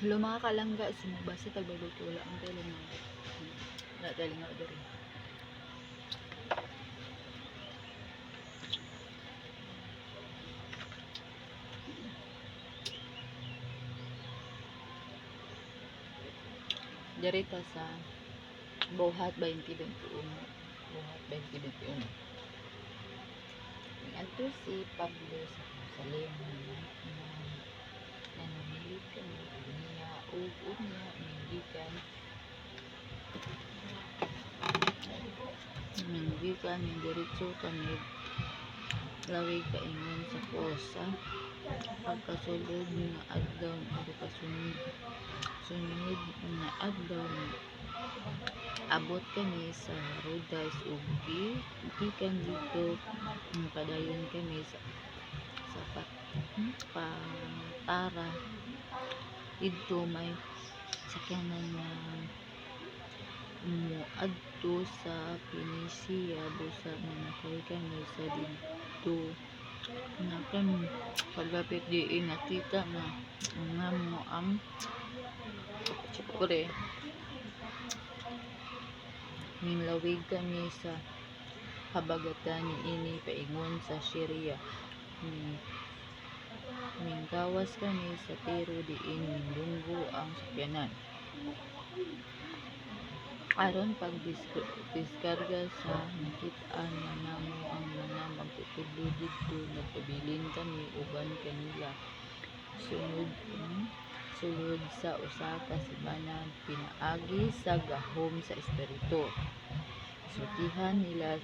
Hello, mga kalangga, sumabasa tag Bible kay wala ang tayo lingaw. Wala tayo lingaw diri. Diri ta sa Buhat 20:21. Buhat 20:21. Miadto si Pablo sa Jerusalem na nanamilit kami niya ug unya minggikan mingdiretso kami lawig paingon sa Cos. Sa pagkasulod nga adlaw, pagkasunod sunod nga adlaw, abot kami sa Rodas ug gikan didto padayon kami sa Patara. Didto may sakyanan nga moadto sa Phoenicia busa nanakay kami. Sa didto na kami kalapit diin nakita na namo ang Chipre. Minglawig kami sa habagatan niini paingon sa Syria. Minggawas kami sa Tiro diin midunggo ang sakyanan aron pagdiskarga. Sa nakit-an na namo ang mga magtutudlo didto, nagpabilin kami uban kanila sulod sa usa ka semana. Pinaagi sa gahom sa Espiritu, gisultihan nila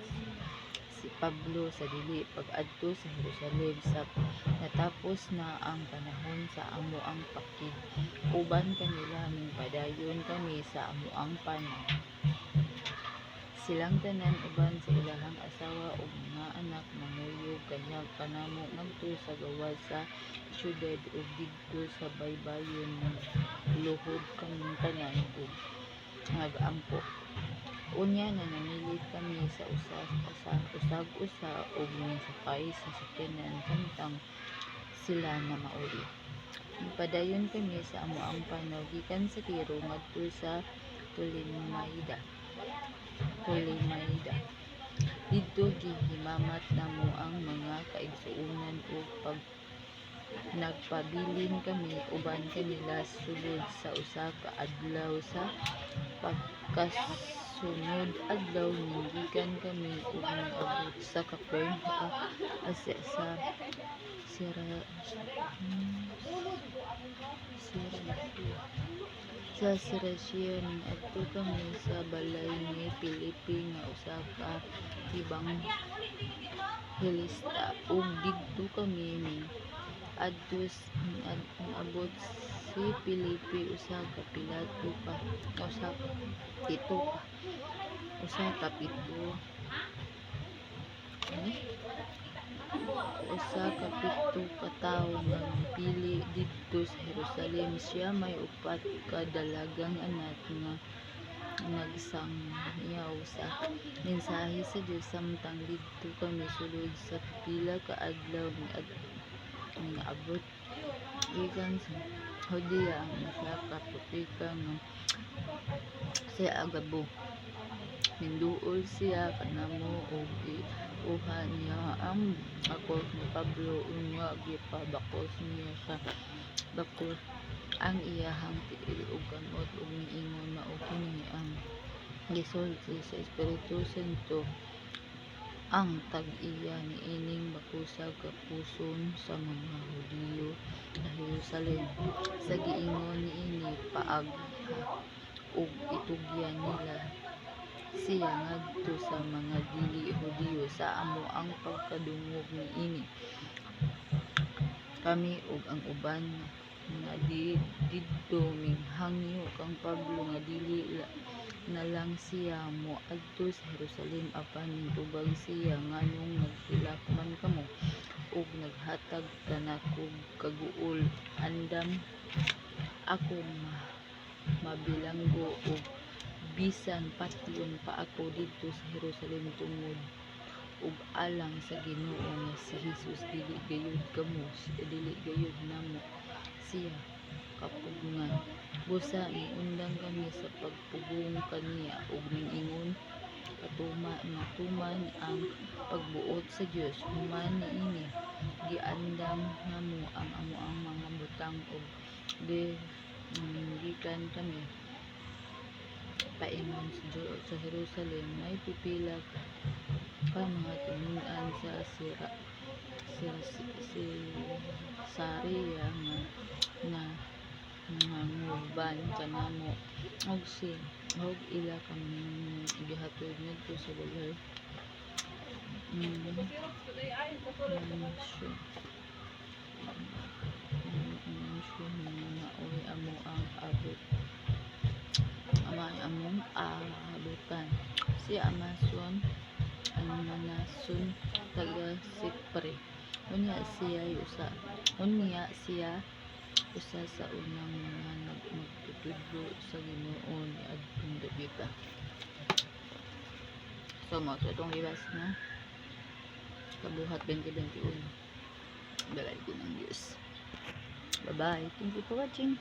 si Pablo sa dili pag-adto sa Jerusalem. Sa natapos na ang panahon sa amoang pakig-uban kanila, mipadayon kami sa amoang panaw. Silang tanan uban sa ilahang asawa ug mga anak nanguyog kanamo ngadto sa gawas sa syudad, ug didto sa baybayon nagluhod kaming tanan ug nag-ampo. Unya nanamilit kami sa usag usa ug misakay sa sakyanan samtang sila namauli. Nagpadayon kami sa amoang panaw gikan sa Tiro ngadto sa Tolemaida. Didto gihimamat namo ang mga kaigsuonan ug nagpabilin kami uban kanila sulod sa usa ka adlaw. Sa pagkasunod adlaw minggikan kami ug miabot sa Capernaum sa Sa Cesarea miadto kami sa balay ni Felipe nga usa ka ebanghelista ug didto kami miabot. Si Felipe usa ka pito ka usa ka pito ano? Usa ka pito ka tawo nga gipili didto sa Jerusalem. Siya may upat ka dalagang anak nga nagsangyaw sa mensahe sa Dios. Samtang didto kami sulod sa pipila ka adlaw, miabot gikan sa Judea ang usa ka propeta nga si Agabo. Minduol siya kanamo ug gikuha niya ang bakos ni Pablo, unya gipabakos niya sa bakos ang iyahang tiil ug kamot ug miingon, "Mao kini ang gisulti sa Espiritu Santo: Ang tag-iya niining bakosa gapuson sa mga Hudiyo sa Jerusalem. Sa giingon niini paagha ug itugyan nila siya ngadto sa mga dili Hudiyo." Sa amoang pagkadungog niini, kami ug ang uban nga didto minghangyo kang Pablo nga dili na lang siya moadto sa Jerusalem. Apan mitubag siya, "Nganong naghilak man kamo ug naghatag kanakog kaguol? Andam ako mabilanggo ug bisan patyon pa ako didto sa Jerusalem tungod ug alang sa Ginoo nga si Jesus." Dili gayud namo siya kapugngan. Busa miundang kami sa pagpugong kaniya ug miingon matuman ang pagbuot sa Dios. Human niini, giandam namo ang amoang mga butang ug gikan kami paingon sa Jerusalem. May pipila ka mga tinun-an sa Cesarea nga nanguban kanamo, ug ila kami gihatod ngadto sa balay Mnason nga maoy among abutan. Si Mnason taga Chipre. Unya siya usa sa unang mga magtutudlo sa Ginoo niadtong dapita. So mao to atong gibasa nga Kabuhat 2021. Dalay din ang Diyos. Bye bye. Thank you for watching.